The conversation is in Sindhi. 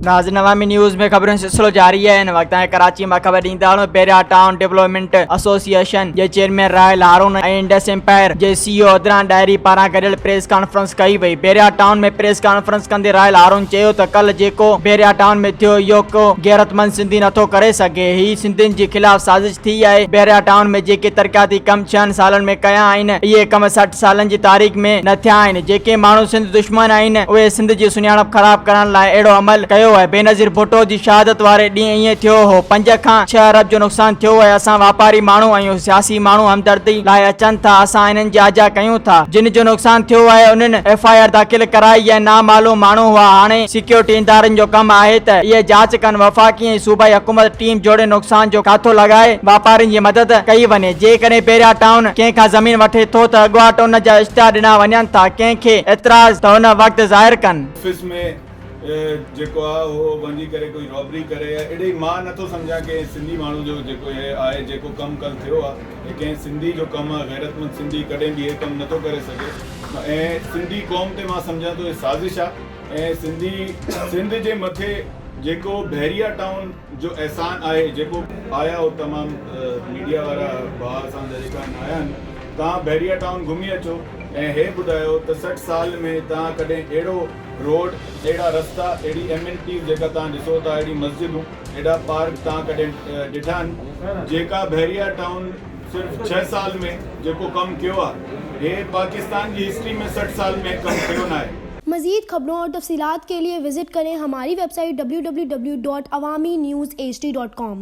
ناظرين عوامي نيوز ۾ خبرن جو سلسلو جاري آهي هن وقت تائين ڪراچي مان خبر ڏيندا هلون بحريا ٽائون ڊولپمينٽ ايسوسيئيشن جي chairman Raheel Haroon ۽ Indus empire جي سي او عدنان ڏاهري پاران گڏيل پريس ڪانفرنس ڪئي وئي بحريا ٽائون ۾ پريس ڪانفرنس ڪندي راحيل هارون چيو ته ڪلهه جيڪو بحريا ٽائون ۾ ٿيو اهو ڪو غيرتمند سنڌي نٿو ڪري سگهي هي سنڌين جي خلاف سازش ٿي آهي، بحريا ٽائون ۾ جيڪي ترقياتي ڪم ڇهن سالن ۾ ڪيا آهن، اهي ڪم 60 سالن جي تاريخ ۾ نه ٿيا آهن، جيڪي ماڻهو سنڌ دشمن آهن، اهي سنڌ جي سڃاڻپ خراب ڪرڻ لاء اهڙو عمل ڪيو آهي، بينظير ڀٽو جي شهادت واري ڏينهن ائين ٿيو هو، پنج کان ڇهه ارب جو نقصان ٿيو آهي، اسان واپاري ماڻهو آهيون، سياسي ماڻهو همدردي لاء اچن ٿا، اسان انهن جي آجيان ڪيون ٿا، جن جو نقصان ٿيو آهي، انهن ايف I R داخل ڪرائي ۽ نامعلوم ماڻهو هئا، هاڻي سيڪيورٽي ادارن جو ڪم آهي ته اهي جاچ ڪن، وفاقي ۽ صوبائي حڪومت ٽيم جوڙي نقصان جو ڪاٿو لڳائي واپارين جي مدد ڪئي وڃي، جيڪڏهن بحريا ٽائون ڪنهن کان زمين وٺي ٿو ته اڳواٽ ان جا اشتهار ڏنا وڃن ٿا، ڪنهن کي اعتراض ته ان وقت ظاهر ڪن. آفيس ۾ جيڪو آ اهو وڃي ڪري ڪوئي رابري ڪري يا اهڙي مان نٿو سمجهان ڪنهن سنڌي ماڻهو جو جيڪو هي آهي جيڪو ڪم ڪل ٿيو آ هي ڪنهن سنڌي جو ڪم آ غيرتمند سنڌي ڪڏهن به هي ڪم نٿو ڪري سگهي ۽ سنڌي قوم تي مان سمجهان ٿو هي سازش آ ۽ سنڌي سنڌ جي مٿي جيڪو بحريا ٽائون جو احسان آهي جيڪو آيا هو تمام ميڊيا وارا ڀاء اسان جا جيڪا آهن آيا آهن توهان بحريا ٽائون گهمي اچو ۽ هي ٻڌايو ته 60 سال ۾ توهان ڪڏهن اهڙو روڊ اهڙا رستا اهڙي ايمينٽيز جيڪا توهان ڏسو ٿا اهڙي مسجدون اهڙا پارڪ توهان ڪڏهن ڏٺا آهن جيڪا بحريا ٽائون صرف ڇهه سال ۾ جيڪو ڪم ڪيو آهي هي پاڪستان جي هسٽري ۾ 60 سال ۾ ڪم ٿيو ناهي. मज़ीद खबरों और तफसीलात के लिए विज़िट करें हमारी वेबसाइट www.awamiNewsHD.com.